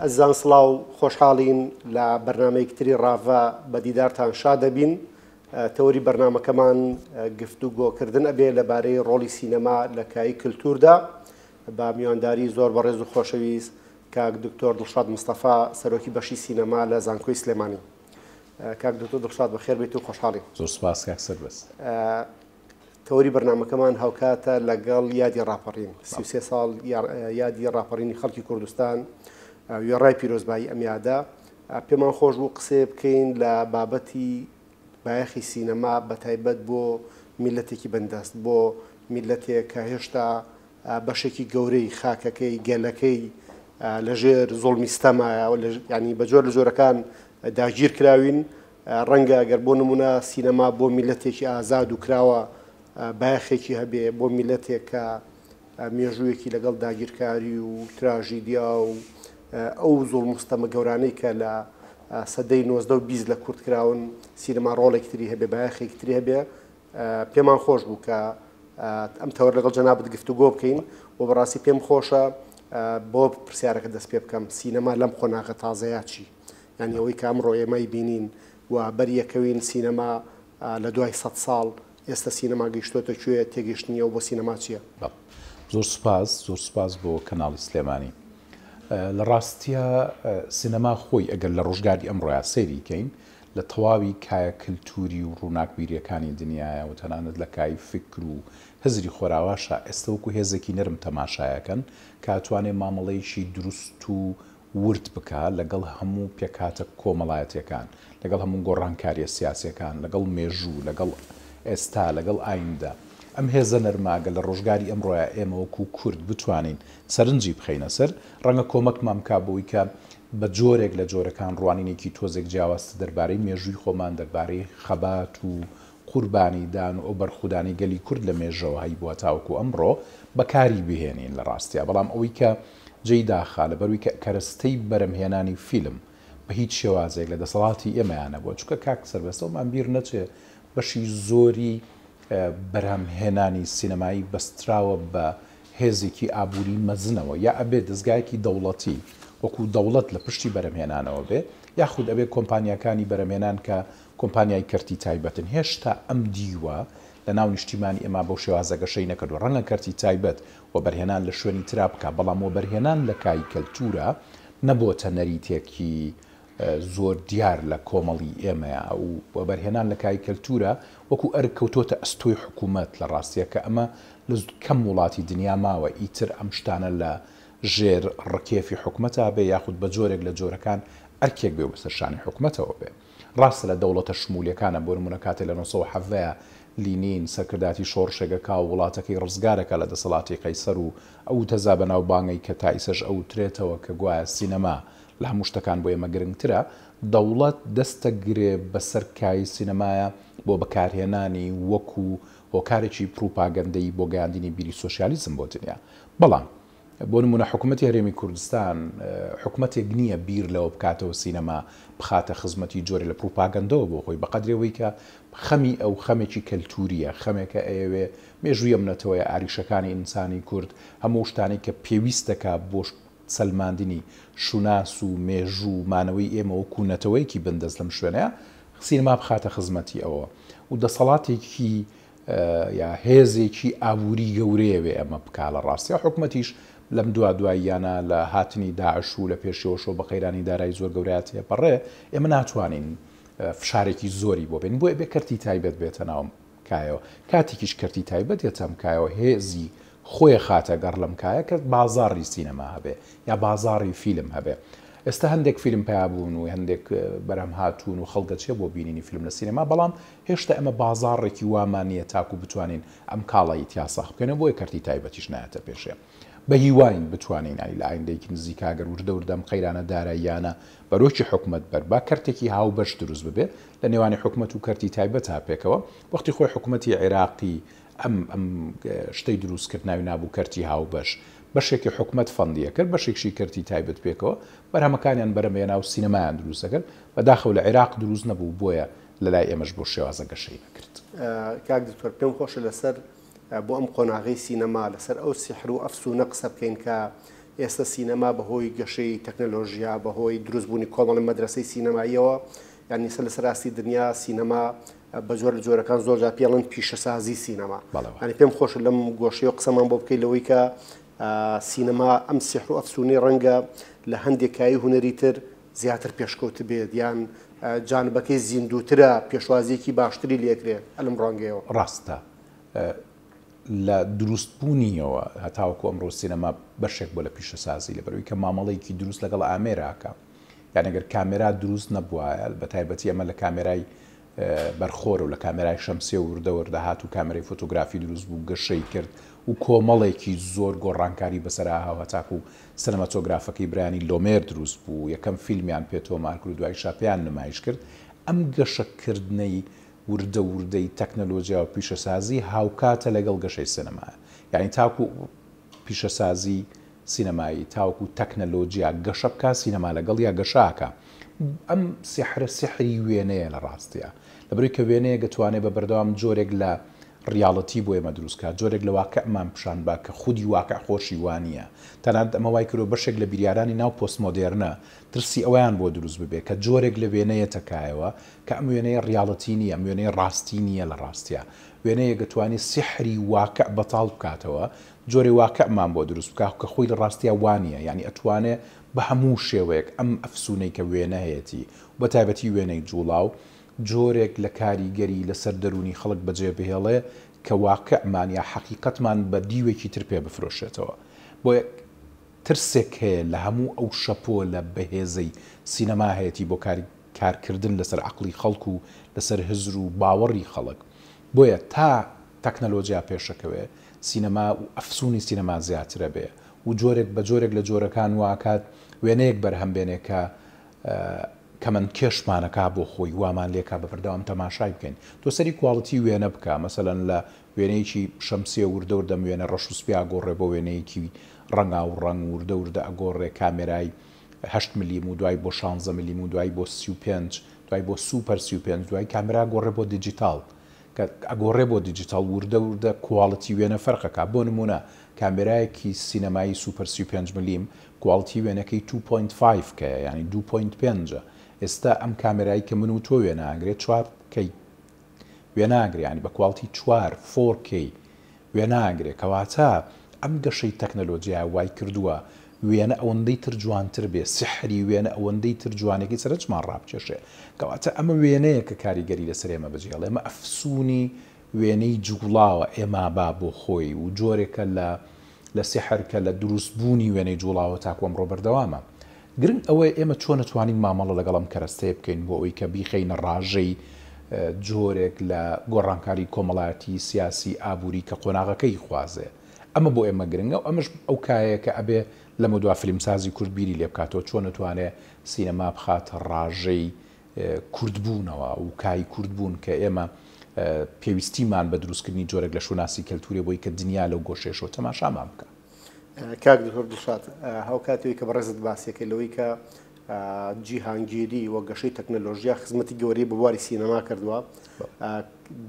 ئەزیزان سڵاو، خۆشحاڵین لە بەرنامەیەکی تری ڕاڤە بە دیدارتان شاد دەبین. تەوەری بەرنامەکەمان گفتوگۆکردن ئەبێ لەبارەی ڕۆڵی سینەما لە کایی کلتوردا بە میوانداری زۆر بەڕێز و خۆشەویست کاک دکتۆر دڵشاد مستەفا سەرۆکی بەشی سینەما لە زانکۆی سلێمانی. کاک دکتۆر دڵشاد بەخێر بێیت و خۆشحاڵین. زۆر سوپاس کاک سەربەست. تەوەری بەرنامەکەمان هاوکاتە لەگەڵ یادی ڕاپەڕین، 33 ساڵ یادی ڕاپەڕینی خەڵکی کوردستان، وێڕای پیرۆزبایی ئەم یادە، پێمان خۆش بوو قسەیە بکەین لە بابەتی بایەخی سینەما بەتایبەت بۆ میللەتێکی بندەست، بۆ میللەتێک کە هێشتا بەشێکی گەورەی خاکەکەی، گەلەکەی لەژێر زوڵمی ستەمایە، یانی بە جۆر لە جۆرەکان داگیر کراوین. ڕەنگە گەر بۆ نموونە سینەما بۆ میللەتێکی ئازاد و کراوە بایەخێکی هەبێ، بۆ میللەتێک کە مێژوویەکی لەگەڵ داگیرکاری و تراژیدیا و ئەو زوڵم و ستەمە گەورانەی کە لە سەدەی 19 و 20 لە کورد کراون، سینەما ڕۆڵێکی تری هەبێ، بایەخێکی تری هەبێ. پێمان خۆش بوو کە ئەم تەوەر لەگەڵ جەنابت گفتوگۆ بکەین و بەڕاستی پێم خۆشە بۆ پرسیارەکە دەست پێ بکەم، سینەما لەم قۆناغە تازەیە چی؟ یانی ئەوەی کە ئەمڕۆ ئێمەی بینین و بەریەکەوین سینەما لە دوای سەد ساڵ ئێستا سینەما گەیشتۆتە کوێ، تێگەیشتنی ئەو بۆ سینەما چییە؟ بەڵێ. زۆر سوپاس، زۆر سوپاس بۆ کەناڵی سلێمانی. لە ڕاستیا سینەما خۆی ئەگەر لە ڕۆژگاری ئەمڕۆیا سەیری کەین لە تەواوی کایە کلتوری و ڕووناکبیرییەکانی دنیایا و تەنانەت لە کای فیکر و هزری خۆراواشا ئێستە وەکو هێزێکی نەرم تەماشایەکەن کە ئەتوانێ مامەڵەیەکی دروست و ورد بکا لەگەڵ هەموو پێکهاتە کۆمەڵایەتیەکان، لەگەڵ هەموو گۆڕانکاریە سیاسیەکان، لەگەڵ مێژوو، لەگەڵ ئێستا، لەگەڵ ئایندە. ئەم هێزە نەرمە گەر لە ڕۆژگاری ئەمڕۆیا ئێمە وەکوو کورد بتوانین سەرنجی بخەینە سەر، ڕەنگە کۆمەکمان بکا بۆی کە بە جۆرێک لە جۆرەکان ڕوانینێکی تۆزێک جیاوازتر دەربارەی مێژووی خۆمان، دەربارەی خەبات و قوربانیدان و ئەو بەرخودانەی گەلی کورد لە مێژەوە هەیبووە تاوەکو ئەمڕۆ بەکاری بهێنین لە ڕاستیا. بەڵام ئەوەی کە جێی داخە لەبەروی کە کەرەستەی بەرەمهێنانی فیلم بە هیچ شێوازێک لە دەسەڵاتی ئێمەیا نەبووە چونکە کاک سەربەست ئەومان بیر نەچێ بەشی زۆری بەرهەمهێنانی سینەمایی بەستراوە بە هێزێکی ئابووری مەزنەوە یا ئەبێ دەزگایەکی دەوڵەتی وەکو دەوڵەت لە پشتی بەرهەمهێنانەوە بێ یاخود ئەبێ کۆمپانیاکانی بەرهەمهێنان کە کۆمپانیای کەرتی تایبەتن هێشتا ئەم دیوە لە ناو نیشتیمانی ئێمە بەو شێوازە گەشەی نەکردووە ڕەنگە کەرتی تایبەت وەبەرهێنان لە شوێنی ترا بکا، بەڵام وەبەرهێنان لە کای کەلتوورا نەبۆتە نەریتێکی زۆر دیار لە کۆمەڵی ئێمەیا و وەبەرهێنان لە کای کەلتوورا وەکوو ئەرک کەوتۆتە ئەستۆی حکوومەت لە ڕاستیا کە ئەمە لە کەم وڵاتی دنیا ماوە ئیتر ئەم شتانە لە ژێر ڕکێفی حکومەتا بێ یاخود بە جۆرێک لە جۆرەکان ئەرکێک بێ و بەسەر شانی حکومەتەوە بێ. ڕاستە لە دەوڵەتە شمولیەکانە، بۆ نموونە کاتێ لە 917 لینین سەرکردایەتی شۆڕشێک ئەکا و وڵاتەکەی ڕزگار ئەکا لە دەسەڵاتی قەیسەر و ئەو تەزا بەناوبانگەی کە تا ئیسەش ئەوترێتەوە کە گوایە سینەما لە هەموو شتەکان بۆ ئێمە گرنگترە، دەوڵەت دەستەگرێ بەسەر کایەی سینەمایا بۆ بەکارهێنانی وەکو هۆکارێکی پڕوپاگەندەیی بۆ گەیاندنی بیری سۆشیالیزم بۆ دنیا. بەڵام بۆ نموونە حکومەتی هەرێمی کوردستان حکومەتێک نییە بیر لەوە بکاتەوە سینەما بخاتە خزمەتی جۆرێ لە پروپاگەندەوە بۆ خۆی بەقەدرێ وەی کە خەمی ئەو خەمێکی کەلتوورییە خەمێکە ئەیەوێ مێژووی ئەم نەتەوەیە ئاریشەکانی ئینسانی کورد هەموو شتانەی کە پێویست دەکا بۆ سەلماندنی شوناس و مێژوو و مانەوەی ئێمە وەکوو نەتەوەیەکی بندەست لەم شوێنەیە سینەما بخاتە خزمەتی ئەوە و دەسەڵاتێکی یا هێزێکی ئابووری گەورەیە وێ ئەمە بکا لە ڕاستیا حکومەتیش لەم دوا دواییانە لە هاتنی داعش و لە پێشیەوەشەوە بە قەیرانی دارایی زۆر گەورەیا تێپەڕێ ئێمە ناتوانین فشارێکی زۆری بۆ بێنین بۆیە بێ کەرتی تایبەت بێتە ناو کایەوە کاتێکیش کەرتی تایبەت یەتە ئەم کایەوە هێزی خۆی خاتە گەڕ لەم کایە کە بازاڕی سینەما هەبێ یا بازاڕی فیلم هەبێ ئێستا هەندێک فیلم پیا بوون و هەندێک بەرهەم هاتوون و خەڵک دەچێ بۆ بینینی فیلم لە سینەما بەڵام هێشتا ئێمە بازاڕێکی وامان نییە تاکو بتوانین ئەم کاڵای تیا ساخ بکەینەوە بۆیە کەرتی تایبەتیش نایەتە پێشێ. بە هیواین بتوانین یانی لە ئایندەیەکی نزیکا گەر وردە وردە ئەم قەیرانە داراییانە بەرۆکی حکومەت بەر با کەرتێکی هاوبەش دروست ببێ لە نێوانی حکومەت و کەرتی تایبەتا پێکەوە وەختی خۆی حکومەتی عێراقی ئەم ئەم شتەی دروست کرد ناوی نابوو کەرتی هاوبەش بەشێکی حکومەت fund ی ئەکرد بەشێکشی کەرتی تایبەت پێکەوە بەرهەمەکانیان بەرەمێنا و سینەمایان دروست ئەکرد بەداخەوە لە عێراق دروست نەبوو بۆیە لەلای ئێمەش بەو شێوازە گەشەی نەکرد. کاک دکتۆر پێم خۆشە لەسەر بۆ ئەم قۆناغەی سینەما لەسەر ئەو سیحر و ئەفسوونە قسە بکەین کە ئێستا سینەما بەهۆی گەشەی تەکنەلۆژیا، بەهۆی دروستبوونی کۆمەڵی مەدرەسەی سینەماییەوە، یانی ئێستا لەسەر ئاستی دنیا سینەما بە جۆر لە جۆرەکان زۆر جار پێڵن پیشەسازی سینەما. یانی پێم خۆشە لەم گۆشەیەوە قسەمان بۆ بکەی لەوەی کە سینەما ئەم سیحر و ئەفسوونەی ڕەنگە لە هەندێک کایەی هونەری تر زیاتر پێشکەوتبێت یان جانبەکەی زیندووترە، پێشوازییەکی باشتری لێکرێ لەم ڕوانگەیەوە. ڕاستە. لە دروستبوونیەوە هەتاوەکو ئەمڕۆ سینەما بەشێک بووە لە پیشەسازی، لەبەرئەوەی کە مامەڵەیەکی دروست لەگەڵ ئامێرا ئەکا. یان ئەگەر کامێرا دروست نەبوایە، بەتایبەتی ئەمە لە کامێرای بەرخۆرە و لە کامێرای شەمسیە وردە وردە هات و کامێرای فۆتۆگرافی دروست بوو، گەشەی کرد و کۆمەڵێکی زۆر گۆڕانکاری بەسەرا هاو هەتاکو سینەماتۆگرافەکەی برایانی لۆمێر دروست بوو، یەکەم فیلمیان پێ تۆمار کرد و دوایشا پێیان نمایش کرد. ئەم گەشەکردنەی وردە وردەی تەکنەلۆجیا و پیشەسازی هاوکاتە لەگەڵ گەشەی سینەما. یانی تاکو پیشەسازی سینەمایی، تاوەکو تەکنەلۆجیا گەشە بکا سینەما لەگەڵیا گەشە ئەکا. ئەم سیحرە سیحری وێنەیە لە ڕاستیا. لەبەرئەوەی کە وێنەیەک ئەتوانێ بە بەردەوام جۆرێک لە ڕیاڵتی بۆ ئێمە دروست کا، جۆرێک لە واقعمان پیشان با کە خودی واقع خۆشی وا نییە. تەنانەت ئەمە وای کردووە بەشێک لە بیریارانی ناو پۆستمۆدێرنە ترسی ئەوەیان بۆ دروست ببێ کە جۆرێک لە وێنە یەتە کایەوە کە ئەم وێنەیە ڕیاڵتی نییە، ئەم وێنەیە ڕاستی نییە لە ڕاستیا. وێنەیەک ئەتوانێ سیحری واقع بەتاڵ بکاتەوە، جۆرێ واقعمان بۆ دروست بکا کە خۆی لە ڕاستیا وا نییە. یانی ئەتوانێ بە هەموو شێوەیەک ئەم ئەفسوونەی کە وێنە هەیەتی و بە تایبەتی وێنەی جووڵاو جۆرێک لە کاریگەری لە سەر دەروونی خەڵک بەجێ بهێڵێ کە واقعمان یا حەقیقەتمان بە دیوێکی تر پێ بفرۆشێتەوە. بۆیە ترسێک هەیە لە هەموو ئەو شەپۆلە بەهێزەی سینەما هەیەتی بۆ کارکردن لەسەر عەقڵی خەڵک و لەسەر هزر و باوەڕی خەڵک. بۆیە تا تەکنەلۆجیا پێشەکەوێ سینەما و ئەفسوونی سینەما زیاترەبێ و جۆرێک بە جۆرێک لە جۆرەکان واکات وێنەیەک بەرهەم بێنێ کە کەمەندکێشمان ئەکا بۆ خۆی وامان لێکا بە بەردەوام تەماشای بکەین. تۆ سەری کواڵتی وێنە بکە مەسەلەن لە وێنەیەکی شەمسیە وردە وردە ئەم وێنە ڕەش و سپی ئەگۆڕێ بۆ وێنەیەکی ڕەنگاو ڕەنگ وردە وردە ئەگۆڕێ کامێرای هەشت ملیم و دوای بۆ شانزە ملیم و دوای بۆ 35 دوای بۆ سوپەر 35 دوای کامێرا ئەگۆڕێ بۆ دیجیتاڵ کە ئەگۆڕێ بۆ دیجیتاڵ وردە وردە کواڵتی وێنە فەرق ئەکا بۆ نموونە کامێرایەکی سینەمایی سوپەر 35 ملیم کواڵتی وێنەکەی two point five کەیە یانی دوو point پێنجە ئێستا ئەم کامێرای کە من و تۆ وێنە ئەگرێ چوار کەی وێنە ئەگرێ یانی بە کواڵتی چوار four K وێنە ئەگرێ کەواتە ئەم گەشەی تەکنەلۆجیایە وای کردووە وێنە ئەوەندەی تر جوانتر بێ سیحری وێنە ئەوەندەی تر جوانێکی سەرنجمان ڕابکێشێ کەواتە ئەمە وێنەیە کە کاریگەری لەسەر ئێمە بەجێڵێ ئەمە ئەفسوونی وێنەی جووڵاوە ئێما با بۆ خۆی و جۆرێکە لە لە سیحر کە لە دروست بوونی وێنەی جووڵاوە تاکو ئەمڕۆ بەردەوامە. گرنگ ئەوەیە ئێمە چۆن ئەتوانین مامەڵە لەگەڵ ئەم کەرەستەیە بکەین بۆ ئەوەی کە بیخەینە ڕاژەی جۆرێک لە گۆڕانکاری کۆمەڵایەتی، سیاسی، ئابووری کە قۆناغەکەی خوازێ. ئەمە بۆ ئێمە گرنگە و ئەمەش ئەو کایەیە کە ئەبێ لەمەودوا فیلمسازی کورد بیری لێ بکاتەوە چۆن ئەتوانێ سینەما بخاتە ڕاژەی کوردبوونەوە و کای کوردبوون کە ئێمە پێویستیمان بە دروستکردنی جۆرێک لە شوناسی کەلتوورێ بۆی کە دنیا لەو گۆشەیەشەوە تەماشامان بکا. کاک دکتۆر دڵشاد هاوکات ئەوەی کە بەڕێزت باسیەکەی لەوەی کە جیهانگیری و گەشەی تەکنەلۆژیا خزمەتی گەورەی بە بواری سینەما کردووە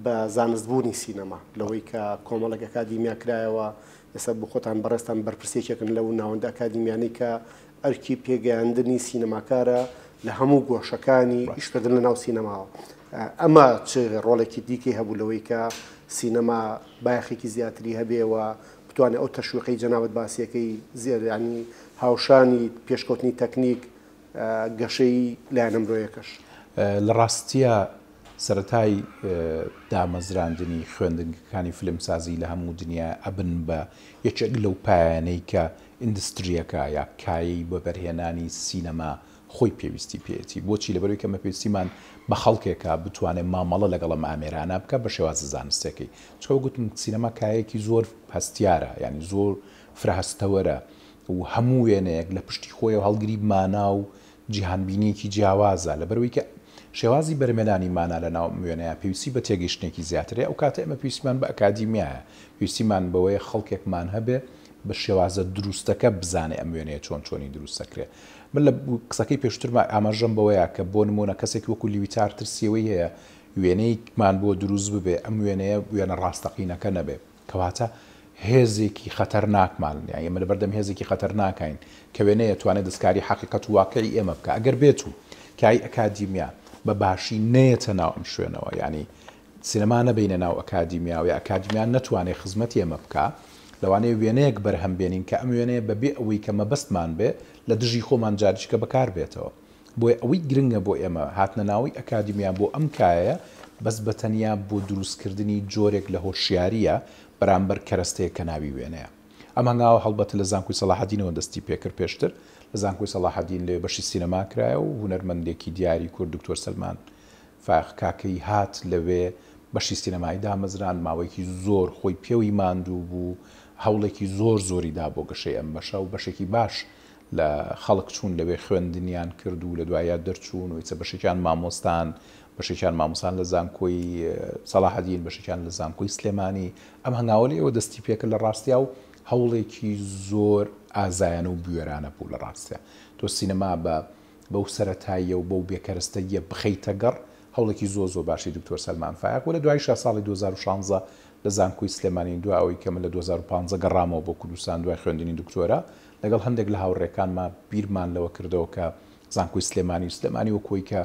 بە زانستبوونی سینەما لەوەی کە کۆمەڵێک ئەکادیمیا کرایەوە ئێستا بۆ خۆتان بەڕێزتان بەرپرسێکێکن لەو ناوەندە ئەکادیمیانەی کە ئەرکی پێگەیاندنی سینەماکارە لە هەموو گۆشەکانی ئیشکردن لە ناو سینەماوە. ئەمە چ ڕۆڵێکی دیکەی هەبوو لەوەی کە سینەما بایەخێکی زیاتری هەبێ و بتوانێت ئەو تەشویقەی جەنابت باسیەکەی ینی هاوشانی پێشکەوتنی تەکنیک گەشەی لایەنە مرۆیەکەش؟ لە ڕاستیا سەرەتای دامەزراندنی خوێندنگەکانی فیلمسازی لە هەموو دنیا ئەبن بە یەکێک لەو پایانەی کە ئیندسترییەکە یا کایەی وەبەرهێنانی سینەما خۆی پێویستی پێیەتی. بۆچی؟ لەبەرئەوەی کە ئێمە پێویستیمان بە خەڵکێکە بتوانێت مامەڵە لەگەڵ ئەم ئامێرانە بکات بە شێوازە زانستییەکەی. چونکە وەک گوتم سینەما کایەیەکی زۆر هەستیارە، یانی زۆر فرە هەستەوەرە و هەموو وێنەیەک لە پشتی خۆیەوە هەڵگری مانا و جیهانبینییەکی جیاوازە. لەبەرئەوەی کە شێوازی بەرهەمهێنانی مانا لە ناو ئەم وێنەیە پێویستی بە تێگەیشتنێکی زیاتر هەیە، ئەو کاتە ئێمە پێویستیمان بە ئەکادیمیایە، پێویستیمان بەوەیە خەڵکێکمان هەبێ بە شێوازە دروستەکە بزانێ ئەم وێنەیە چۆن چۆنی دروست دەکرێ. من لە قسەکەی پێشووترما ئاماژەم بەوەیا کە بۆ نموونە کەسێکی وەکوو لیویتار ترسی ئەوەی هەیە وێنەیەکمان بۆ دروست ببێ ئەم وێنەیە وێنە ڕاستەقینەکە نەبێ. کەواتە هێزێکی خەتەرناکمان یان ئێمە لەبەردەم هێزێکی خەتەرناکاین کە وێنەیە توانێت دەستکاری حەقیقەت و واقعی ئێمە بکا ئەگەر بێت و کای ئەکادیمیا بە باشی نەیەتە ناو ئەم شوێنەوە یانی سینەما نەبەینە ناو ئەکادیمیا و یا ئەکادیمیا نەتوانێ خزمەتی ئێمە بکا لەوانەیە وێنەیەک بەرهەم بێنین کە ئەم وێنەیە بە بێ ئەوەی کە مەبەستمان بێ لە دژی خۆمان جاریچکە بەکار بێتەوە. بۆیە ئەوەی گرنگە بۆ ئێمە هاتنەناوەی ئەکادیمیا بۆ ئەم کایەیە بەس بە تەنیا بۆ دروستکردنی جۆرێک لە هۆشیارییە بەرامبەر کەرەستەیەک کە ناوی وێنەیە. ئەم هەنگاوە هەڵبەتە لە زانکۆی سەڵاحەدینەوە دەستی پێکرد پێشتر لە زانکۆی سەڵاحەدین لەوێ بەشی سینەما کرایە و هونەرمەندێکی دیاری کورد دکتۆر سەلمان فایەق کاکەیی هات لەوێ بەشی سینەمای دامەزراند ماوەیەکی زۆر خۆی پێوەی ماندوو بوو هەوڵێکی زۆر زۆری دا بۆ گەشەی ئەم بەشە و بەشێکی باش لە خەڵک چوون لەوێ خوێندنیان کرد و لە دواییا دەرچوون و ئیستا بەشێکیان مامۆستان، بەشێکیان مامۆستان لە زانکۆی سەڵاحەدین، بەشێکیان لە زانکۆی سلێمانی. ئەم هەنگاوە لێوە دەستی پێکرد لە ڕاستیا و هەوڵێکی زۆر ئازایانە و بوێرانە بوو لە ڕاستیا. تۆ سینەما بە بەو سەرەتاییە و بەو بێکەرستەییە بخەیتە گەڕ، هەوڵێکی زۆر زۆر باشی دکتۆر سەلمان فایەق و لە دواییشا ساڵی 2016 لە زانکۆی سلێمانی دوای ئەوەی کە من لە 2015 گەڕامەوە بۆ کوردستان دوای خوێندنی دکتۆرا لەگەڵ هەندێک لە هاوڕێکانما بیرمان لەوە کردەوە کە زانکۆی سلێمانی و سلێمانی وەک ئەوەی کە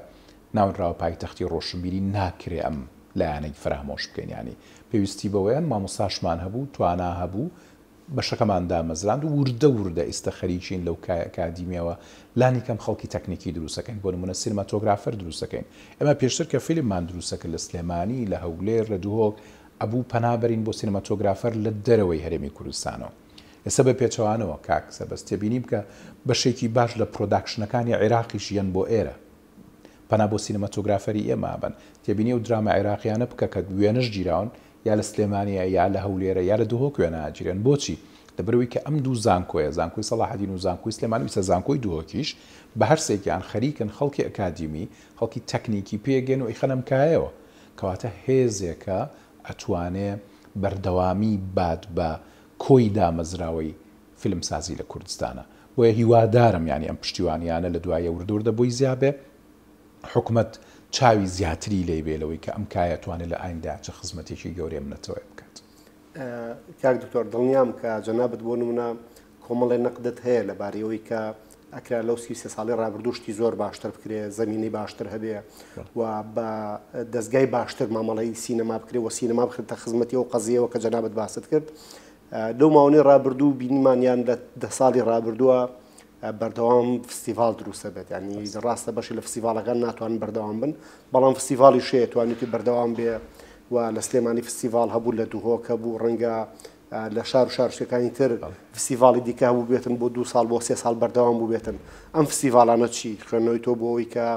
ناونراوە پایتەختی ڕۆشنبیری ناکرێ ئەم لایەنەی فەرامۆش بکەین یانی پێویستی بەوەیە مامۆستاشمان هەبوو توانا هەبوو بەشەکەمان دامەزراند و وردە وردە ئیستە خەریکین لەو کایە ئەکادیمیەوە لانی کەم خەڵکی تەکنیکی دروستەکەین بۆ نمونە سینماتۆگرافەر دروستەکەین ئێمە پێشتر کە فیلممان دروستەکرد لە سلێمانی لە هەولێر لە دهۆک ئەبوو پەنا بەرین بۆ سینماتۆگرافەر لە دەرەوەی هەرێمی کوردستانەوە ئێستا بە پێچەوانەوە کاک سەربەست تێبینی بکە بەشێکی باش لە پرۆداکشنەکانی عێراقیش یەن بۆ ئێرە پەنا بۆ سینەماتۆگرافەری ئێمە ئەبەن. تێبینی ئەو دراما عێراقیانە بکە کە وێنەش گیراون یا لە سلێمانیە یا لە هەولێرە یا لە دهۆک وێنە ئەگیرێن بۆچی؟ لەبەرئەوەی کە ئەم دوو زانکۆیە زانکۆی سەڵاحەدین و زانکۆی سلێمانی و ئیستا زانکۆی دهۆکیش بە هەرسێکیان خەریکن خەڵکی ئەکادیمی خەڵکی تەکنیکی پێگەن و ئەیخەنە ئەم کایەوە کەواتە هێزێکە ئەتوانێ بەردەوامی بات بە کۆی دامەزراوەی فیلمسازی لە کوردستانە بۆیە هیوادارم یانی ئەم پشتیوانیانە لە دوایە وردە وردە بۆی زیا بێ حکومەت چاوی زیاتری لێ بێ لەوەی کە ئەم کایە توانێ لە ئایندە چ خزمەتێکی گەورەی ئەم نەتەوەیە بکات. کاک دکتۆر دڵنیام کە جەنابت بۆ نمونە کۆمەڵێ نەقدت هەیە لەبارەی ئەوەی کە ئەکرا لەو 33 ساڵی ڕابردوو شتی زۆر باشتر بکرێ زەمینەی باشتر هەبێ و بە دەستگای باشتر مامەڵەی سینەما بکرێ و سینەما بخرێتە خزمەتی ئەو قەزیەوە کە جەنابت باست کرد لەو ماوەی ڕابردوو بینیمان یان لە دە ساڵی ڕابردووە بەردەوام فستیڤال دروستە بێت ینی ڕاستە بەشی لە فستیڤالەکان ناتوان بەردەوام بن بەڵام فستیڤالی شەیە توانیتی بەردەوام بێ و لە سلێمانی فستیڤال هەبوو لە دهۆک هەبوو ڕەنگە لە شار و شارشەکانی تر فستیڤالی دیکە هەبوو بێتن بۆ دو ساڵ بۆ سێ ساڵ بەردەوام بوو بێتن ئەم فستیڤالانە چی خوێندنەوەی تۆ بۆ ئەوەی کە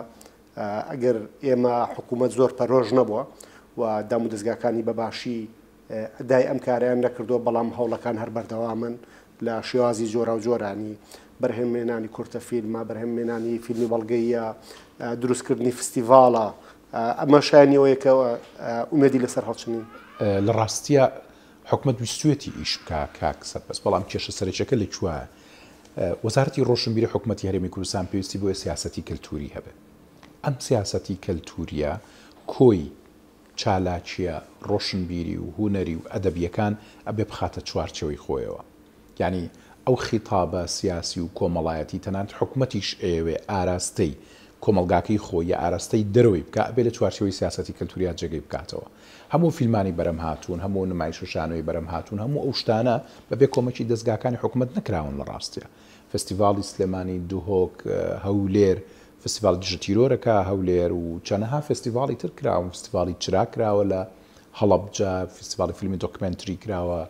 ئەگەر ئێمە حکوومەت زۆر پەرۆش نەبووە و دام و دەستگاکانی بە باشی ئەدای ئەم کارەیان نەکردووە، بەڵام هەوڵەکان هەر بەردەوامن لە شێوازی جۆراوجۆرانی بەرهەمهێنانی کورتە فیلمە، بەرهەمهێنانی فیلمی بەڵگەییە، دروستکردنی فستیڤاڵە. ئەمە شایانی ئەوەیە کە ئومێدی لەسەر هەڵچنین. لە ڕاستیا حکومەت ویستویەتی ئیش بکا کاک سەربەست، بەڵام کێشە سەرەکیەکە لە کوایە؟ وەزارەتی ڕۆشنبیری حکومەتی هەرێمی کوردستان پێویستی بۆیە سیاسەتی کەلتوری هەبێ. ئەم سیاسەتی کەلتوریە کۆی چالاکییە ڕۆشنبیری و هونەری و ئەدەبییەکان ئەبێ بخاتە چوارچێوەی خۆیەوە. یانی ئەو خیتابە سیاسی و کۆمەڵایەتی تەنانەت حکومەتیش ئەیەوێ ئاراستەی کۆمەڵگاکەی خۆی یا ئاراستەی دەرەوەی بکا ئەبێ لە چوارچێوەی سیاسەتی کەلتوریا جێگەی بکاتەوە. هەموو فیلمانی بەرەم هاتوون، هەموو نمایش و شانۆی بەرەم هاتوون، هەموو ئەو شتانە بە بێ کۆمەکی دەزگاکانی حکومەت نەکراون لە ڕاستیا. فستیڤاڵی سلێمانی، دهۆک، هەولێر، فستیڤاڵی دژە تیرۆرەکە هەولێر و چەنەها فستیڤاڵی تر کراون، فستیڤاڵی چرا کراوە لە هەڵەبجە، فستیڤاڵی فیلمی دۆکمێنتری کراوە،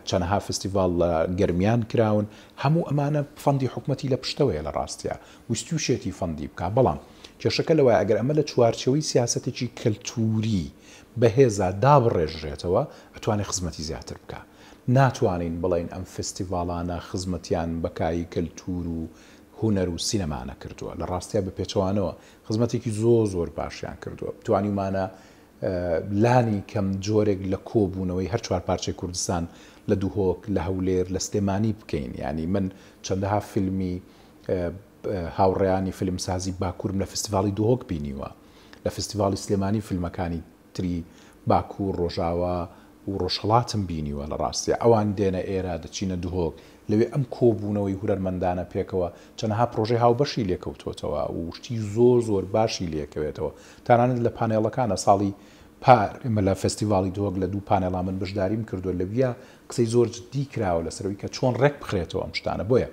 چەنەها فستیڤاڵ لە گەرمیان کراون، هەموو ئەمانە فەندی حکومەتی لە پشتەوەیە لە ڕاستیا ویستووشێتی فەندی بکا، بەڵام کێشەکە لەوایە ئەگەر ئەمە لە چوارچێوەی سیاسەتێکی کەلتووری بەهێزا دابڕێژرێتەوە ئەتوانێ خزمەتی زیاتر بکا. ناتوانین بڵێین ئەم فستیڤاڵانە خزمەتیان بە کایەی کەلتوور و هونەر و سینەما نەکردووە، لە ڕاستیا بە پێچەوانەوە خزمەتێکی زۆر زۆر باشیان کردووە، توانیومانە لانی کەم جۆرێک لە کۆبوونەوەی هەر چوار پارچەی کوردستان لە دهۆک، لە هەولێر، لە سلێمانی بکەین، یانی من چەندەها فیلمی هاوڕێیانی فیلمسازی باکوورم لە فستیڤاڵی دهۆک بینیوە، لە فستیڤاڵی سلێمانی فیلمەکانی تری باکوور، ڕۆژاوا. و ڕۆژهەڵاتم بینیوە لە ڕاستیا ئەوان دێنە ئێرە دەچینە دهۆک لەوێ ئەم کۆبوونەوەی هونەرمەندانە پێکەوە چەنەها پرۆژەی هاوبەشی لێکەوتۆتەوە و شتی زۆر زۆر باشی لێکەوێتەوە تەنانەت لە پانێڵەکانە ساڵی پار ئێمە لە فێستیڤاڵی دهۆک لە دوو پانێڵا من بەشداریم کردووە لەویا قسەی زۆر جدی کراوە لەسەر ئەوەی کە چۆن ڕێک بخرێتەوە ئەم شتانە بۆیە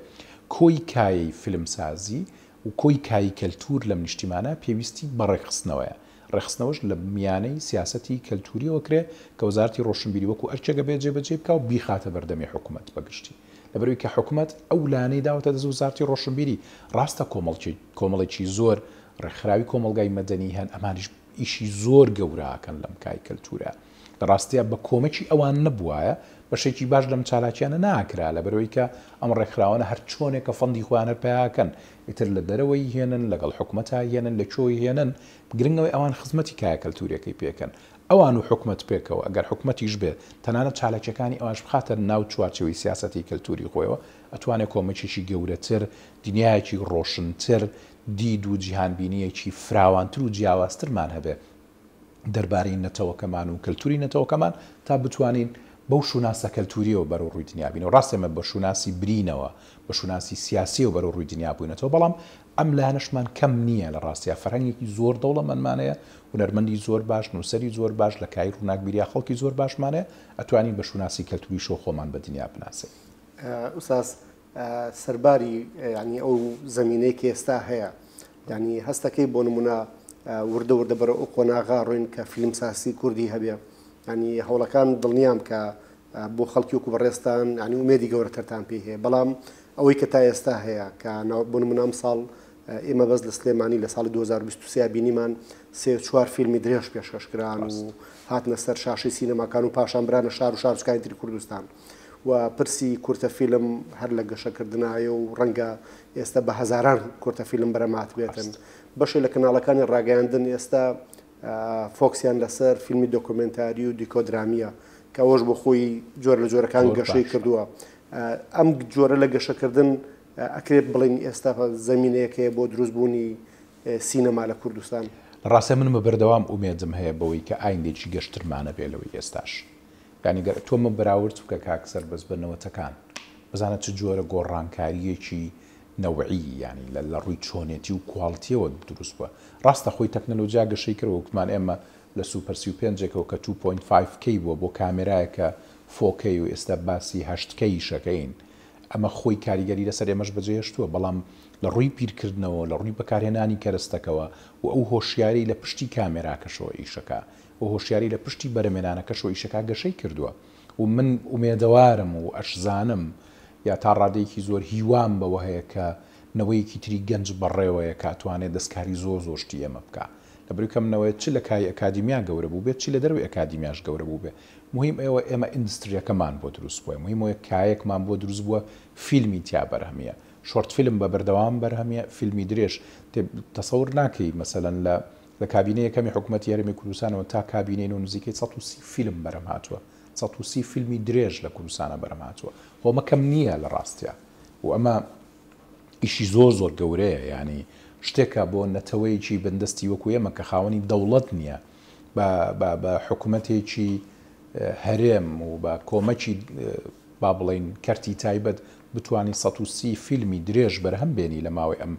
کۆی کایەی فیلمسازی و کۆی کایەی کەلتوور لەم نیشتیمانە پێویستی بە ڕێکخستنەوەیە ڕێکخستنەوەش لە میانەی سیاسەتی کەلتووریەوە کرێ کە وەزارەتی ڕۆشنبیری وەکو ئەرکێک ئەبێ جێبەجێی بکا و بیخاتە بەردەمی حکومەت بە گشتی لەبەرئەوەی کە حکومەت ئەو لایەنەی داوەتە دەست وەزارەتی ڕۆشنبیری ڕاستە کۆمەڵکی کۆمەڵێکی زۆر ڕێکخراوی کۆمەڵگای مەدەنی هەن ئەمانیش ئیشی زۆر گەورە ئەکەن لەم کای کەلتوورە لە ڕاستیا بە کۆمەکی ئەوان نەبوایە بەشێکی باش لەم چالاکیانە ناکرا لەبەرئەوەی کە ئەم ڕێکخراوانە هەر چۆنێکە fund ی خۆیان هەر پەیاکەن ئیتر لە دەرەوەی هێنن لەگەڵ حکومەتا هێنن لە کوێوەی هێنن گرنگ ئەوەی ئەوان خزمەتی کایە کەلتوریەکەی پێکەن ئەوان و حکومەت پێکەوە ئەگەر حکومەتیش بێت تەنانەت چالاکیەکانی ئەوانش بخاتە ناو چوارچێوەی سیاسەتی کەلتوری خۆیەوە ئەتوانێ کۆمەکێکی گەورەتر دنیایەکی ڕۆشنتر دید و جیهانبینیەکی فراوانتر و جیاوازترمان هەبێ دەربارەی نەتەوەکەمان و کەلتوری نەتەوەکەمان تا بتوانین بەو شوناسە کەلتوریەوە بەرەو ڕووی دنیا بینەوە. ڕاستە ئێمە بە شوناسی برینەوە، بە شوناسی سیاسیەوە بەرەو ڕووی دنیا بووینەتەوە، بەڵام ئەم لایەنەشمان کەم نییە لە ڕاستیا فەرهەنگێکی زۆر دەوڵەمەندمان هەیە، هونەرمەندی زۆر باش، نووسەری زۆر باش، لە کایەی ڕووناکبیریا خەڵکی زۆر باشمان هەیە، ئەتوانین بە شوناسی کەلتوریشەوە خۆمان بە دنیا بناسێنین. ئوستاز سەرباری یانی ئەو زەمینەی کە ئێستا هەیە یانی هەستەکەی بۆ نمونە وردە وردە بەرەو ئەو قۆناغا ڕۆین کە فیلمساسی کوردی هەبێ ینی هەوڵەکان دڵنیام کە بۆ خەڵکی وەکو بەڕێزتان ینی ئومێدی گەورەترتان پێی هەیە بەڵام ئەوەی کە تا ئێستا هەیە کە بۆ نمونە ئەم ساڵ ئێمە بەس لە سلێمانی لە ساڵی 2023 بینیمان سێ چوار فیلمی درێژ پێشکەش کران و هاتنە سەر شاشەی سینەماکان و پاشان برانە شار و شارۆچکانی تری کوردستان. و پرسی کورتە فیلم هەر لە گەشەکردنایە و ڕەنگە ئێستا بە هەزاران کورتە فیلم بەرەمات بێتن. بەشێ لە کەناڵەکانی ڕاگەیاندن ئێستا فۆکسیان لەسەر فیلمی دۆکۆمێنتاری و دیکۆدرامییە کە ئەوەش بۆ خۆی جۆر لە جۆرەکان گەشەی کردووە. ئەم جۆرە لە گەشەکردن ئەکرێت بڵێین ئێستا زەمینەیەک هەیە بۆ دروستبوونی سینەما لە کوردستان؟ لە ڕاستیا من بە بەردەوام ئومێدم هەیە بەوەی کە ئایندەیەکی گەشترمان هەبێ لەوەی ئێستاش. یانی گەر تۆ من بەراورد بکە کاک سەربەست بە نەوەتەکان بزانە چ جۆرە گۆڕانکارییەکی نەوعی یانی لە لە ڕووی چۆنێتی و کواڵتیەوە دروست بووە ڕاستە خۆی تەکنەلۆجیا گەشەی کرد وەکوتمان ئێمە لە سوپەر 35 ێکەوە کە 2.5 K بووە بۆ کامێرایەک کە 4K و ئێستا باسی 8 K یشەکەین ئەمە خۆی کاریگەری لەسەر ئێمەش بەجێهێشتووە بەڵام لە ڕووی بیرکردنەوە لە ڕووی بەکارهێنانی کەرەستەکەوە و ئەو هۆشیاری لە پشتی کامێراکەشەوە ئیشەکە و هۆشیاری لە پشتی بەرەمێنانەکەشەوە ئیشەکە گەشەی کردووە و من ئومێدەوارم و ئەشزانم یا تا ڕادەیەکی زۆر هیوام بەوە هەیە کە نەوەیەکی تری گەنج بەڕێوەیە کە ئەتوانێت دەستکاری زۆر زۆر شتی ئێمە بکا لەبەرئەوەی کە ئەم نەوەیە چ لە کایەی ئەکادیمیا گەورە بووبێت چ لە دەرەوەی ئەکادیمیاش گەورە بووبێ موهیم ئەوە ئێمە ئیندستریەکەمان بۆ دروست بووە موهیم ئەوەیە کایەکمان بۆ دروست بووە فیلمی تیا بەرهەمیە short film بە بەردەوام بەرهەمیە فیلمی درێژ تەسەور ناکەی مەسەلەن لە لە کابینەی یەکەمی حکومەتی هەرێمی کوردستانەوە تا کابینەی نۆ نزیکەی 130 فیلم بەرهەم هاتووە، 130 فیلمی درێژ لە کوردستانا بەرهەم هاتووە، خۆ ئەمە کەم نییە لە ڕاستیا و ئەمە ئیشی زۆر زۆر گەورەیە، یانی شتێکە بۆ نەتەوەیەکی بندەستی وەکو ئێمە کە خاوەنی دەوڵەت نییە بە بە بە حکومەتێکی هەرێم و بە کۆمەکی با بڵێین کەرتی تایبەت بتوانی 130 فیلمی درێژ بەرهەم بێنی لە ماوەی ئەم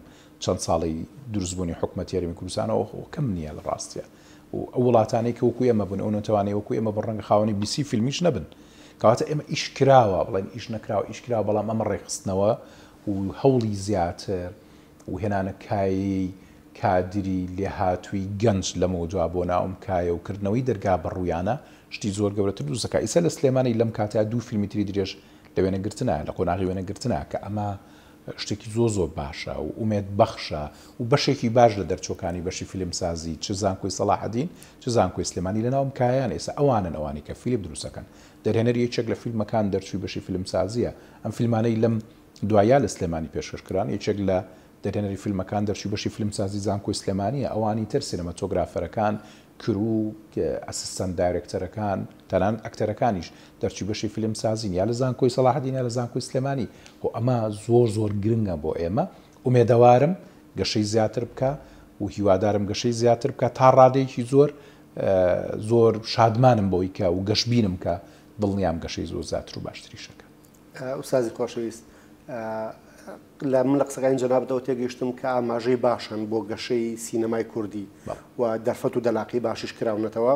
چەند ساڵەی دروستبوونی حکومەتی هەرێمی کوردستانەوە خۆ کەم نییە لە ڕاستیا و ئەو وڵاتانەی کە وەکو ئێمە بوون ئەو نەتەوانەی وەکو ئێمە بن ڕەنگە خاوەنی بیسی فیلمیش نەبن کەواتە ئێمە ئیش کراوە بڵێن ئیش نەکراوە ئیش کراوە بەڵام ئەمە ڕێکخستنەوە و هەوڵی زیاتر و هێنانە کایەی کادری لێهاتووی گەنج لەمەودوا بۆ ناو ئەم کایە و کردنەوەی دەرگا بەڕوویانە شتی زۆر گەورەتر دروست دەکات ئیستا لە سلێمانی لەم کاتەیا دوو فیلمی تری درێژ لە وێنەگرتنە لە قۆناغی وێنەگرتنە کە ئەمە شتێکی زۆر زۆر باشە و ئومێد بەخشە و بەشێکی باش لە دەرچووەکانی بەشی فیلمسازی چ زانکۆی سەڵاحەدین چ زانکۆی سلێمانی لەناو ئەم کایەیان ئێستا ئەوانن ئەوانەی کە فیلم دروست ئەکەن دەرهێنەری یەکێک لە فیلمەکان دەرچووی بەشی فیلمسازیە ئەم فیلمانەی لەم دوایە لە سلێمانی پێشکەش کران یەکێک لە دەرهێنەری فیلمەکان دەرچووی بەشی فیلمسازی زانکۆی سلێمانیە ئەوانی تر سینەماتۆگرافەرەکان crew، assistant director ەکان، تەنانەت ئەکتەرەکانیش دەرچووی بەشی فیلمسازین یا لە زانکۆی سەڵاحەدین یا لە زانکۆی سلێمانی، خۆ ئەمە زۆر زۆر گرنگە بۆ ئێمە، ئومێدەوارم گەشەی زیاتر بکا و هیوادارم گەشەی زیاتر بکا تا ڕادەیەکی زۆر. زۆر شادمانم بەوەی کە و گەشبینم کە دڵنیام گەشەی زۆر زیاتر و باشتریش ئەکا. ئوستازی خۆشەویست لە من لە قسەکانی جەنابتەوە تێگەیشتم کە ئاماژەی باشن بۆ گەشەی سینەمای کوردی و دەرفەت و دەلاقی باشیش کراونەتەوە.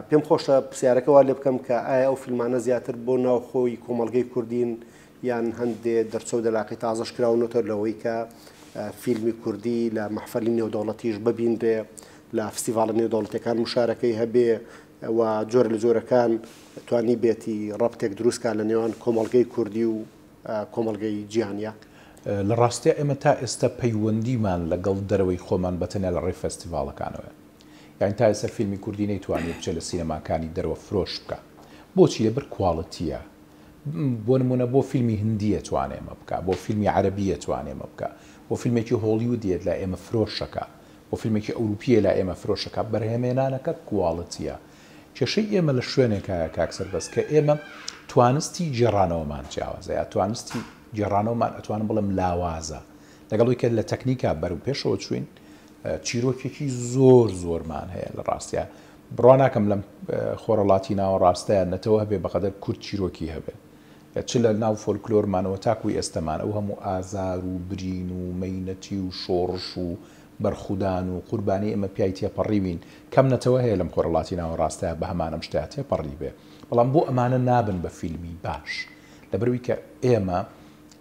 پێم خۆشە پرسیارەکە وا لێ بکەم کە ئایا ئەو فیلمانە زیاتر بۆ ناوخۆی کۆمەڵگەی کوردین یان هەندێ دەرچە و دەلاقی تازەش کراونەتەوە لەوەی کە فیلمی کوردی لە مەحفەلی نێودەوڵەتیش ببینرێ، لە فستیڤاڵە نێودەوڵەتیەکان مشارەکەی هەبێ و جۆرە لە جۆرەکان توانیبێتی ڕەبتێک دروست کا لە نێوان کۆمەڵگەی کوردی و کۆمەڵگەی جیهانیا؟ لە ڕاستیا ئێمە تا ئێستا پەیوەندیمان لەگەڵ دەرەوەی خۆمان بە تەنیا لە ڕێی فێستیڤاڵەکانەوەیە. یانی تا ئێستا فیلمی کوردی نەیتوانیوە بچێ لە سینەماکانی دەرەوە فرۆش بکا. بۆچی؟ لەبەر کواڵتییە. بۆ نموونە بۆ فیلمی هندی ئەتوانێ ئەمە بکا، بۆ فیلمی عەرەبی ئەتوانێ ئەمە بکا، بۆ فیلمێکی هۆڵیوودی لای ئێمە فرۆش ئەکا، بۆ فیلمێکی ئەوروپییە لای ئێمە فرۆش ئەکا، بەرهەمهێنانەکە کواڵتییە. کێشەی ئێمە لە شوێنێکایە کاک سەربەست کە ئێمە توانستی گێڕانەوەمان جیاوازە یا توانستی گێڕانەوەمان ئەتوانم بڵێم لاوازە. لەگەڵ ئەوەی کە لە تەکنیکا بەرەو پێشەوە چووین، چیرۆکێکی زۆر زۆرمان هەیە لە ڕاستیا بڕوا ناکەم لەم خۆرەڵاتی ناوەڕاستەیە نەتەوە هەبێ بەقەدەر کورد چیرۆکی هەبێ چ لە ناو فۆلکلۆرمانەوە تاکوی ئێستەمان ئەو هەموو ئازار و برین و مەینەتی و شۆڕش و بەرخودان و قوربانی ئێمە پیای تێپەڕیوین کەم نەتەوە هەیە لەم خۆرەڵاتی ناوەڕاستەیە بە هەمان ئەم شتەیا تێپەڕیبێ بەڵام بۆ ئەمانە نابن بە فیلمی باش لەبەرئەوەی کە ئێمە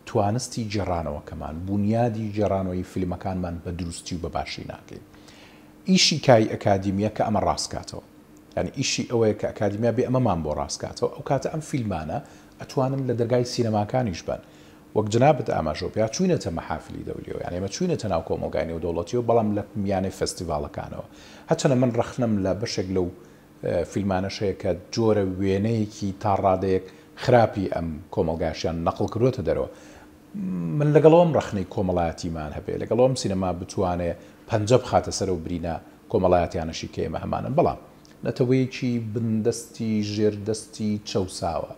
توانستی گێڕانەوەکەمان، بونیادی گێڕانەوەی فیلمەکانمان بە دروستی و بە باشی ناکەین. ئیشی کای ئەکادیمیە کە ئەمە ڕاست کاتەوە. یانی ئیشی ئەوەیە کە ئەکادیمیا بێ ئەمەمان بۆ ڕاست کاتەوە، ئەو کاتە ئەم فیلمانە ئەتوانن لە دەرگای سینەماکانیش بەن. وەک جەنابت ئاماژەو پیا چووینەتە مەحافلی دەولیەوە، یانی ئێمە چووینەتە ناو کۆمەڵگای نێودەوڵەتیەوە بەڵام لە میانەی فێستیڤاڵەکانەوە. هەرچەندە من ڕەخنەم لە بەشێک لەو فیلمانەش هەیە کە جۆرە وێنەیەکی تا ڕادەیەک خراپی ئەم کۆمەڵگایەشیان نەقڵ کردووەتە دەرەوە. من لەگەڵ ئەوەم ڕەخنەی کۆمەڵایەتیمان هەبێ، لەگەڵ ئەوەم سینەما بتوانێ پەنجە بخاتە سەر ئەو برینە کۆمەڵایەتیانەشی کە ئێمە هەمانن، بەڵام نەتەوەیەکی بندەستی ژێردەستی چەوساوە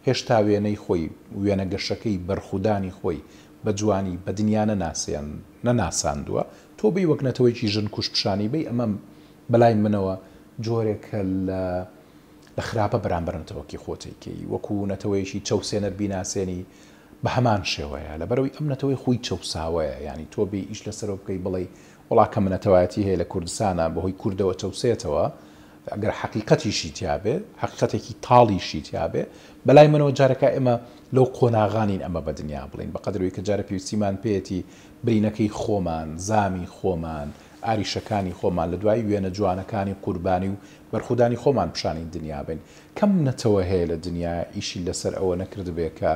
هێشتا وێنەی خۆی، وێنە گەشەکەی، بەرخودانی خۆی بە جوانی بە دنیا نەناساندووە، تۆ بێی وەک نەتەوەیەکی ژن کوژ پیشانی بەی ئەمە بەلای منەوە جۆرێکە لە لە خراپە بەرامبەر نەتەوەکی خۆت ئەیکەی، وەکو نەتەوەیەکی چەوسێنەر بیناسێنی بە هەمان شێوەیە، لەبەرئەوەی ئەم نەتەوەی خۆی چەوساوەیە، یانی تۆ بێی ئیش لەسەرەوە بکەی بڵێی وەڵا کەم نەتەوایەتی هەیە لە کوردستانا بەهۆی کوردەوە چەوسێتەوە، ئەگەر حەقیقەتیشی تیابێ، حەقیقەتێکی تاڵیشی تیابێ، بەلای منەوە جارەکە ئێمە لەو قۆناغانین ئەمە بە دنیا بڵێین، بەقەدر ئەوەی کە جارە پێویستیمان پێیەتی برینەکەی خۆمان، زامی خۆمان، ئاریشەکانی خۆمان، لە دوای وێنە جوانەکانی قوربانی و بەرخودانی خۆمان پیشانی دنیا بەین. کەم نەتەوە هەیە لە دنیا ئیشی لەسەر ئەوە نەکردبێ کە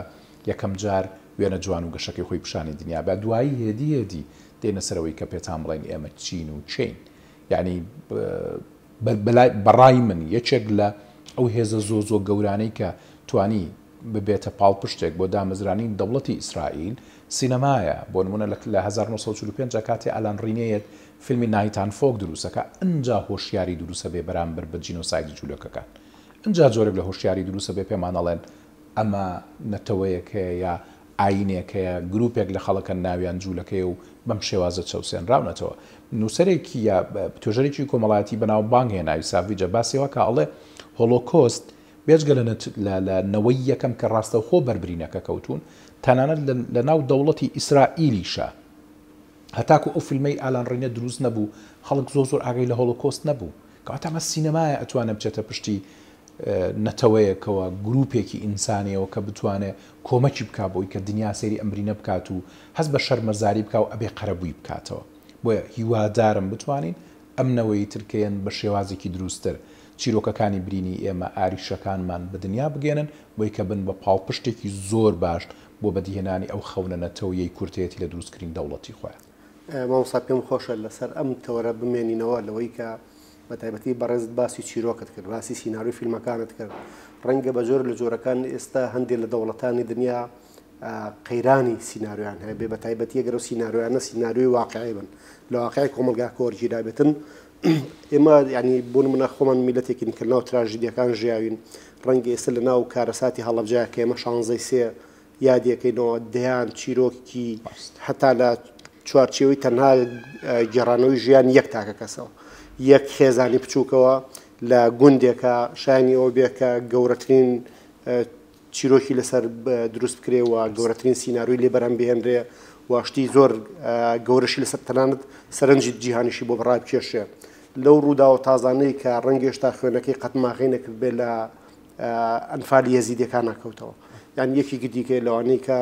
یەکەم جار وێنە جوان و گەشەکەی خۆی پیشانی دنیا با، دوایی هێدی هێدی دێنە سەر ئەوەی کە پێتان بڵێین ئێمە چین و کێین. یەعنی بە ڕای من یەکێک لە ئەو هێزە زۆر زۆر گەورانەی کە توانی ببێتە پاڵپشتێک بۆ دامەزرانی دەوڵەتی ئیسرائیل، سینەمایە. بۆ نموونە لە 1945 کاتێ ئالان ڕینێ یەت فیلمی Night and Fog دروست ئەکا، ئنجا هۆشیاری دروست ئەبێ بەرامبەر بە جینۆسایدی جولەکەکان. ئنجا جۆرێک لە هۆشیاری دروست ئەبێ پێمان ئەڵێن ئەمە نەتەوەیەک هەیە یا ئایینێک هەیە، گروپێک لە خەڵک هەن ناویان جولەکەیە و بەم شێوازە چەوسێنراونەتەوە. نووسەرێکی یا توێژەرێکی کۆمەڵایەتی بەناوبانگ هەیە ناوی ساڤیجە باسی ئەوە کە ئەڵێ هۆلۆکۆست بێجگە لە لە نەوەی یەکەم کە ڕاستەوخۆ بەر برینەکە کەوتوون، تەنانەت لە ناو دەوڵەتی ئیسرائیلیشا هەتاکو ئەو فیلمەی ئالان ڕینە دروست نەبوو، خەڵک زۆر زۆر ئاگای لە هۆلۆکۆست نەبوو. کەواتە ئەمە سینەمایە ئەتوانێ بچێتە پشتی نەتەوەیەکەوە، گروپێکی ئینسانیەوە کە بتوانێ کۆمەکی بکا بۆی کە دنیا سەیری ئەم برینە بکات و هەست بە شەرمەزاری بکا و ئەبێ قەرەبووی بکاتەوە. بۆیە هیوادارم بتوانین ئەم نەوەی تر کە یەن بە شێوازێکی دروستتر چیرۆکەکانی برینی ئێمە، ئاریشەکانمان بە دنیا بگەیەنن، بۆی کە بن بە پاڵپشتێکی زۆر باش بۆ بەدیهێنانی ئەو خەونە نەتەوەیەی کورد هەیەتی لە دروستکردنی دەوڵەتی خۆیان. مامۆستا پێم خۆشە لەسەر ئەم تەوەرە بمێنینەوە لەوەی کە بە تایبەتی بەڕێزت باسی چیرۆکت کرد، باسی سیناریۆی فیلمەکانت کرد، ڕەنگە بە جۆرێک لە جۆرەکان ئێستا هەندێک لە دەوڵەتانی دنیا قەیرانی سیناریۆیان هەیە بێ بە تایبەتی ئەگەر ئەو سیناریۆیانە سیناریۆی واقعی بن لە واقعی کۆمەڵگاکە وەرگیرابێتن ئێمە ینی بۆ نمونە خۆمان میلەتێکین کە ناو تراژیدیەکان ژیاوین ڕەنگە ئێستا لە ناو کارەساتی هەڵەبجە کە ئێمە شانزەی سێ یادیەکەینەوە دەیان چیرۆکی هەتا لە چوارچێوەی تەنها گێڕانەوەی ژیانی یەک تاکە کەسەوە یەک خێزانی بچووکەوە. لە گوندێکا شایانی ئەوە بێ کە گەورەترین چیرۆکی لەسەر دروست بکرێ و گەورەترین سیناریۆی لێ بەرهەم بهێنرێ و شتی زۆر گەورەشی لەسەر تەنانەت سەرنجی جیهانیشی بۆ ڕابکێشێ. لەو ڕووداوە تازانەی کە ڕەنگە هێشتا خوێنەکەی قەتماغەی نەکردبێ لە ئەنفالی یەزیدیەکانا کەوتەوە. یان یەکێکی دیکەیە لەوانەی کە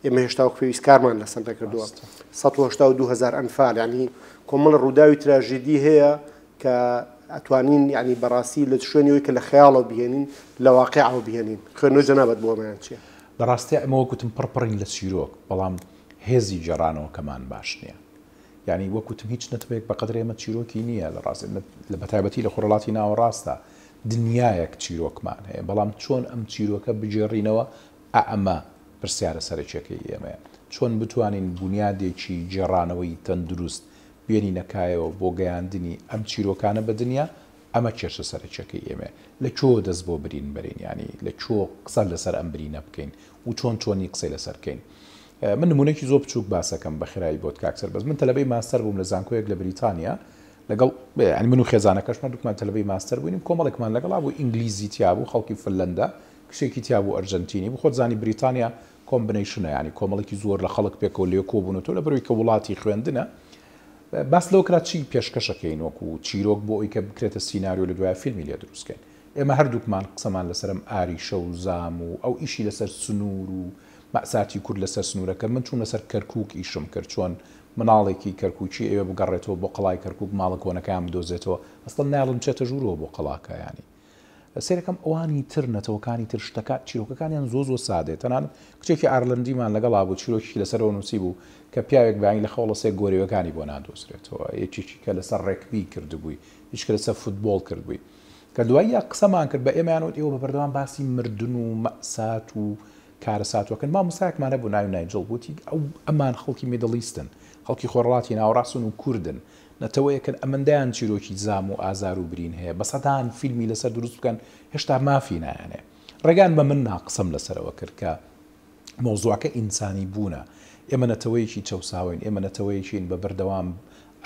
ئێمە هێشتا وەک پێویست کارمان لەسەر نەکردووە. 182 هەزار ئەنفال یانی کۆمەڵە ڕووداوی تراژیدی هەیە کە ئەتوانین یانی بەڕاستی لە شوێنی ئەوەی کە لە خەیاڵەوە بیهێنین لە واقیعەوە بیهێنین. خوێندنەوەی جەنابت بۆ ئەمەیان چییە؟ لە ڕاستیا ئێمە وەک وتم پڕ پڕین لە چیرۆک بەڵام هێزی گێڕانەوەکەمان باش نییە. یانی وەک وتم هیچ نەتەوەیەک بە قەدرێ ئێمە چیرۆکی نییە لە ڕاستی لە بەتایبەتی لە خۆرهەڵاتی ناوەڕاستدا دنیایەک چیرۆکمان هەیە بەڵام چۆن ئەم چیرۆکە بگێڕینەوە ئا ئەمە پرسیارە سەرەکیەکەی ئێمەیە چۆن بتوانین بونیادێکی گێڕانەوەی تەندروست بێنینە کایەوە بۆ گەیاندنی ئەم چیرۆکانە بە دنیا ئەمە کێشە سەرەکیەکەی ئێمەیە. لە کوێوە دەست بۆ برین بەرین؟ یانی لە کوێوە قسە لەسەر ئەم برینە بکەین و چۆن چۆنی قسەی لەسەر بکەین؟ من نموونەیەکی زۆر بچووک باس ئەکەم بە خێرایی بۆت کاک سەربەست. من تەلەبەی ماستەر بووم لە زانکۆیەک لە بریتانیا لەگەڵ یانی من و خێزانەکەشم هەردووکمان تەلەبەی ماستەر بووینم کۆمەڵێکمان لەگەڵا بوو ئینگلیزی تیا بوو خەڵکی فنلەندا کچێکی تیا بوو ئەرجەنتینی بوو خۆت زانی بریتانیا combination ە یانی کۆمەڵێکی زۆر لە خەڵک پێکەوە لەوێ کۆبوونەتەوە لەبەرئەوەی کە وڵاتی خوێندنە باس لەوە کرا چی پێشکەش ئەکەین وەکو چیرۆک بۆ ئەوی کە بکرێتە سیناریۆ لە دوایە فیلمی لێ دروست کەین. ئێمە هەردووکمان قسەمان لەسەر ئەم ئاریشە و زام و ئەو ئیشی لەسەر سنوور و مەئساتی کورد لەسەر سنوورە کرد. من چووم لەسەر کەرکووک ئیشم کرد چۆن مناڵێکی کەرکووکی ئەوێ بگەڕێتەوە بۆ قەڵای کەرکووک ماڵە کۆنەکەیان بدۆزێتەوە ئەسڵەن نایەڵن بچێتە ژوورەوە بۆ قەڵاکە یانی سەیرەکەم ئەوانی تر نەتەوەکانی تر شتەکە چیرۆکەکانیان زۆر زۆر سادەیە تەنانەت کچێکی ئارلەندیمان لەگەڵا بوو چیرۆکێکی لەسەرەوە نووسی بوو کە پیاوێک بەیانی لە خەوڵە سێ گۆرەویەکانی بۆ نادۆزرێتەوە یەکێکی کە لەسەر ڕێکبی کردبووی یەکێکی کە لەسەر فوتبۆڵ کردبووی کە دواییە قسەمان کرد بە ئێمەیان وت ئێوە بە بەردەوام باسی مردن و مەئسات و کارەساتوەکەن مامۆستایەکمان هەبوو ناوی نایجڵ بوو وتی ئەو ئەمان خەڵکی Middle East ن خەڵکی خۆرهەڵاتی ناوەڕاستن و کوردن نەتەوەیەکن ئەمەندەیان چیرۆکی زام و ئازار و برین هەیە بە سەدان فیلمی لەسەر دروست بکەن هێشتا مافی نایەنێ ڕێگان بە من نا قسەم لەسەرەوە کرد کە مەوزوعەکە ئینسانی بوونە ئێمە نەتەوەیەکی چەوساوەین ئێمە نەتەوەیەکین بە بەردەوام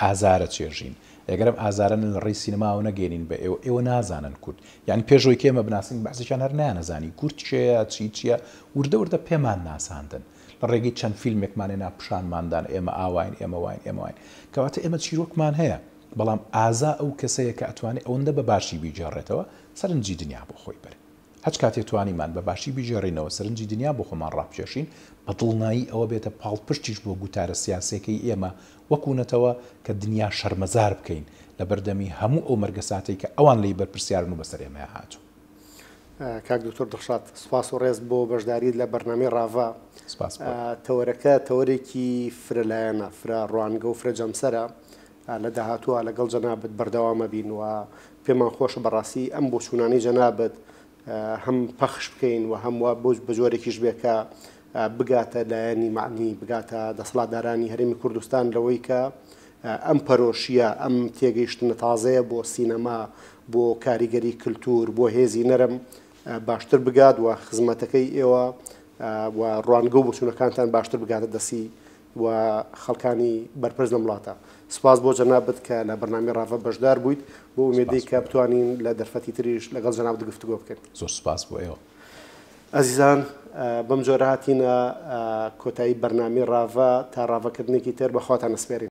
ئازارە چێژین ئەگەر ئەم ئازارە لە ڕێی سینەماوە نەگەێنین بە ئێوە ئێوە نازانن کورد یعنی پێشەوەی کە ئێمە بناسین بەعزێکیان هەر نەیانەزانی کورد کێیە چی چییە وردە وردە پێمان ناساندن لە ڕێگەی چەند فیلمێکمان هێنا پیشانمان دان ئێمە ئاواین ئێمە واین ئێمە واین کەواتە ئێمە چیرۆکمان هەیە بەڵام ئازا ئەو کەسەیە کە ئەتوانێ ئەوەندە بە باشی بیگێڕێتەوە سەرنجی دنیا بۆ خۆی بەرێ هەچ کاتێ توانیمان بە باشی بیگێڕینەوە سەرنجی دنیا بۆ خۆمان ڕابکێشین بە دڵنایی ئەوە بێتە پاڵپشتیش بۆ گوتارە سیاسیەکەی ئێمە وەکو نەتەوە کە دنیا شەرمەزار بکەین لەبەردەمی هەموو ئەو مەرگەساتەی کە ئەوان لێی بەرپرسیارن و بەسەر ئێمەیا هاتوو. کاک دکتۆر دڵشاد سوپاس و ڕێز بۆ بەشداریت لە بەرنامەی ڕاڤە. سپاس بۆ. تەوەرەکە تەوەرێکی فرەلایەنە، فرە ڕوانگە و فرە جەمسەرە. لە داهاتووە لەگەڵ جەنابت بەردەوام ئەبین و پێمان خۆشە بەڕاستی ئەم بۆچوونانەی جەنابت هەم پەخش بکەین و هەم وا بە جۆرێکیش بێ کە بگاتە لایەنی مەعنی، بگاتە دەسەڵاتدارانی هەرێمی کوردستان لەوەی کە ئەم پەرۆشییە، ئەم تێگەیشتنە تازەیە بۆ سینەما، بۆ کاریگەری کلتور، بۆ هێزی نەرم باشتر بگات و خزمەتەکەی ئێوە و ڕوانگە و بۆچوونەکانتان باشتر بگاتە دەستی و خەڵکانی بەرپرس لەم وڵاتە. سوپاس بۆ جەنابت کە لە بەرنامەی ڕاڤە بەشدار بوویت، بۆ ئومێدەی کە بتوانین لە دەرفەتی تریش لەگەڵ جەنابت گفتوگۆ بکەین. زۆر سوپاس بۆ ئێوە. ئەزیزان بەم جۆرە هاتینە کۆتایی بەرنامەی ڕاڤە، تا ڕاڤەکردنێکی تر بە خواتان ئەسپێرین.